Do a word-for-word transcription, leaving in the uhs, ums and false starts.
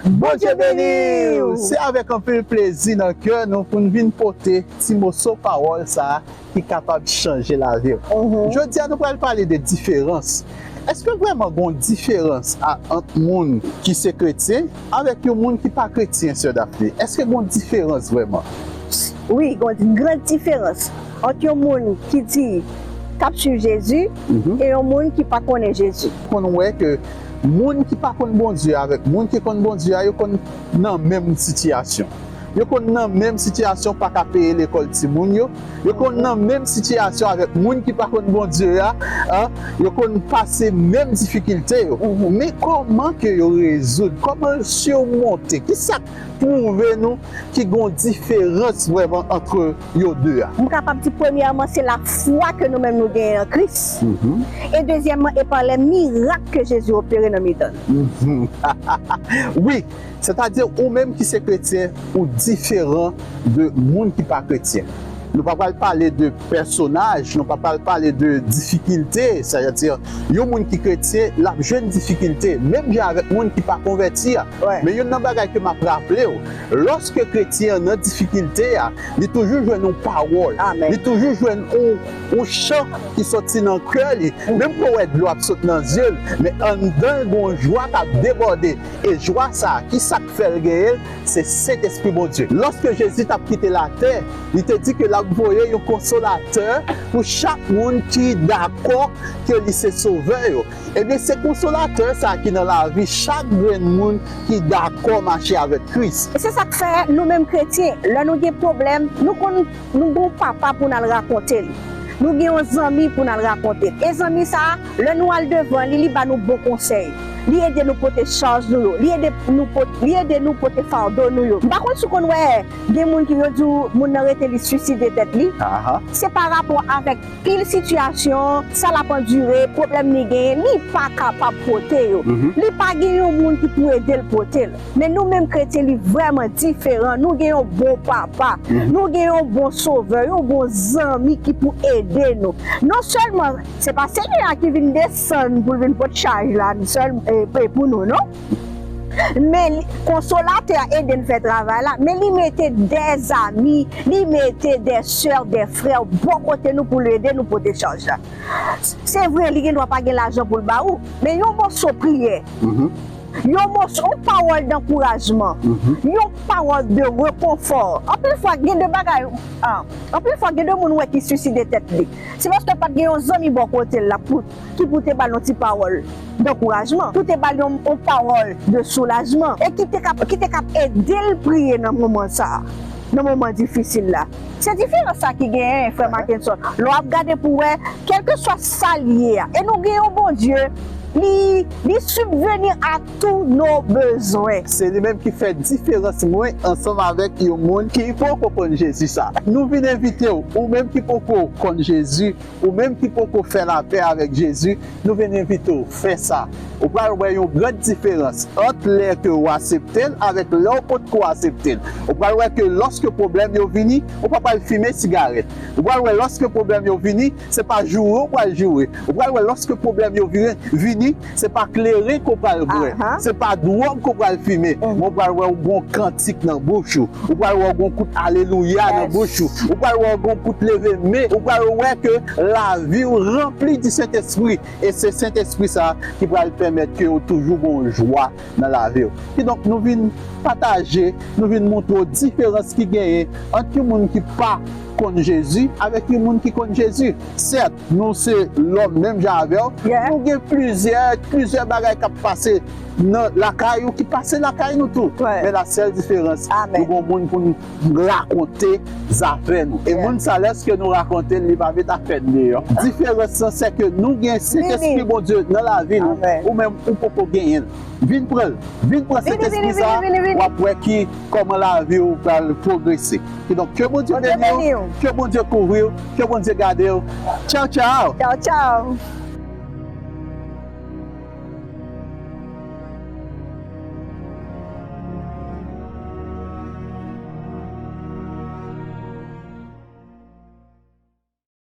Bondye beni w! Se avèk anpil plezi nan kè nou pou n vin pote ti moso pawòl sa a ki kapab chanje lavi w. Jodi a, nou pral pale de diferans. Èske vrèman gen yon diferans a, ant moun ki se kretyen avèk yon moun ki pa kretyen, Sè Daphné? Èske gen yon diferans vrèman? Wi, gen yon gran diferans ant yon moun ki di k ap swiv Jezi e yon moun ki pa konnen Jezi. Konn wè ke moun ki pa konn Bondye avèk moun ki konn Bondye a, yo konn nan menm sitiyasyon. Yo konn nan menm sitiyasyon, pa ka peye lekòl timoun yo. Yo konn nan menm sitiyasyon avèk moun ki pa konn Bondye a, an, yo konn pase menm difikilte yo. Men kòman ke yo rezoud, kòman yo simonte, ki sa k pwouve nou ki gen yon diferans vrèman ant yo de a? M kapab di, premyèman, se lafwa ke nou menm nou genyen an Kris. E dezyèmman, e pa lè mirak ke Jezi opere nan mitan nou. Wi, sètadi ou menm ki se kretyen, ou diferan de moun ki pa kretyen. Nou pa pral pale de pèsonaj, nou pa pral pale de difikilte, sètadi yon moun ki kretyen, l ap jwenn difikilte, menm jan avèk moun ki pa konvèti a. Men youn nan bagay ke m ap raple w, lòske kretyen an nan difikilte a, li toujou jwenn yon pawòl, li toujou jwenn yon, yon chan ki soti nan kè li. Menm ke w wè dlo ap sot nan zye l, men anndan l gen yon jwa k ap debòde. E jwa sa a, ki sa k fè l genyen l? Se Sentespri Bondye. Lòske Jezi t ap kite latè, li te di ke l ap voye yon konsolatè pou chak moun ki dakò ke li se sovè yo. Ebyen, se konsolatè sa a ki nan lavi chak grenn moun ki dakò mache avèk Kris. E se sa k fè nou menm kretyen, lè nou gen pwoblèm, nou konn nou gen yon papa pou n al rakonte l. Nou gen yon zanmi pou n al rakonte l. E zanmi sa a, lè nou al devan li, li ba nou bon konsèy. Li ede nou pote chaj nou yo. Li ede nou pote, li ede nou pote fado nou yo. M pa konn si w konn wè, gen moun ki yo di w moun nan rete li swiside tèt li. Se pa rapò avèk pil sitiyasyon, sa l ap andire, pwoblèm li genyen, li pa kapab pote yo. Li pa gen yon moun ki pou ede l pote l. Men nou menm kretyen, li vrèman diferan. Nou gen yon bon papa. Nou gen yon bon sovè, yon bon zanmi ki pou ede nou. Non sèlman, se pa Senyè a ki vin desann pou l vin pot chaj la, sèl, e, e pou nou, non. Men li, konsolatè a ede n fè travay la, men li mete dè zanmi, li mete dè sè, dè frè bò kote nou pou l ede nou pote chaj la. Se vre, li gen dwa pa gen lajan pou l ba ou, men yon moso priyè, yon moso, yon pawòl dankourajman, yon pawòl de rekonfò. Anpil fwa, gen de bagay, ah, anpil fwa, gen de moun ou wè ki swiside tèt li. Se paske pa t gen yon zanmi bò kote l la pou, ki pou te ba l yon ti pawòl dankourajman, pou te ba l yon, yon pawòl de soulajman, e ki te kap, ki te kap ede l priye nan moman sa a, nan moman difisil la. Se diferans sa ki genyen, frè Mackenson. Lè w ap gade pou w wè, kèlkeswa sa l ye a, e nou gen yon Bondye, li, li sibveni a tous nos besoins. Se li menm ki fè diferans mwen ansanm avèk yon moun ki poko konn Jezi sa. Nou vin envite w, ou menm ki poko konn Jezi, ou menm ki poko fè lapè avèk Jezi, nou vin envite w fè sa. Ou pral wè yon gran diferans ant lè ke w aksepte l avèk lè w potko aksepte l. Ou pral wè ke lòske pwoblèm yo vini, ou pa pral fimen sigarèt. Ou pral wè lòske pwoblèm yo vini, se pa joure w pral joure. Ou pral wè lòske pwoblèm yo vini, vini, se pa kleren ke w pral bwè, se pa dwòg ke w pral fimen. Men w pral wè w gon kantik nan bouch ou. Ou pral wè w gon kout alelouya nan bouch ou. Ou pral wè w gon kout leve men. Ou pral wè ke lavi w ranpli di Sentespri. E se Sentespri sa a ki pral pèmèt ke w toujou gon jwa nan lavi w. Kidonk, nou vin pataje, nou vin montre w diferans ki genyen ant yon moun ki pa konn Jezi avèk yon moun ki konn Jezi. Sèt, nou se lòm menm jan avè w. Nou gen plizyè, plizyè bagay k ap pase nan lakay ou ki pase lakay nou tou. Men la sèl diferans, nou gon moun pou n rakonte zafè nou. E moun sa, lèske nou rakonte l, li pa met afè n deyò. Diferans lan, se ke nou gen Sentespri Bondye nan lavi nou. Ou menm, ou poko genyen l. Vin pran l. Vin pran Sentespri sa, w ap wè ki, kòman lavi w pral pwogrese. Kidonk, ke Bondye beni w, ke Bondye kouvri w, ke Bondye gade w. Tchaw, tchaw! Tchaw, tchaw!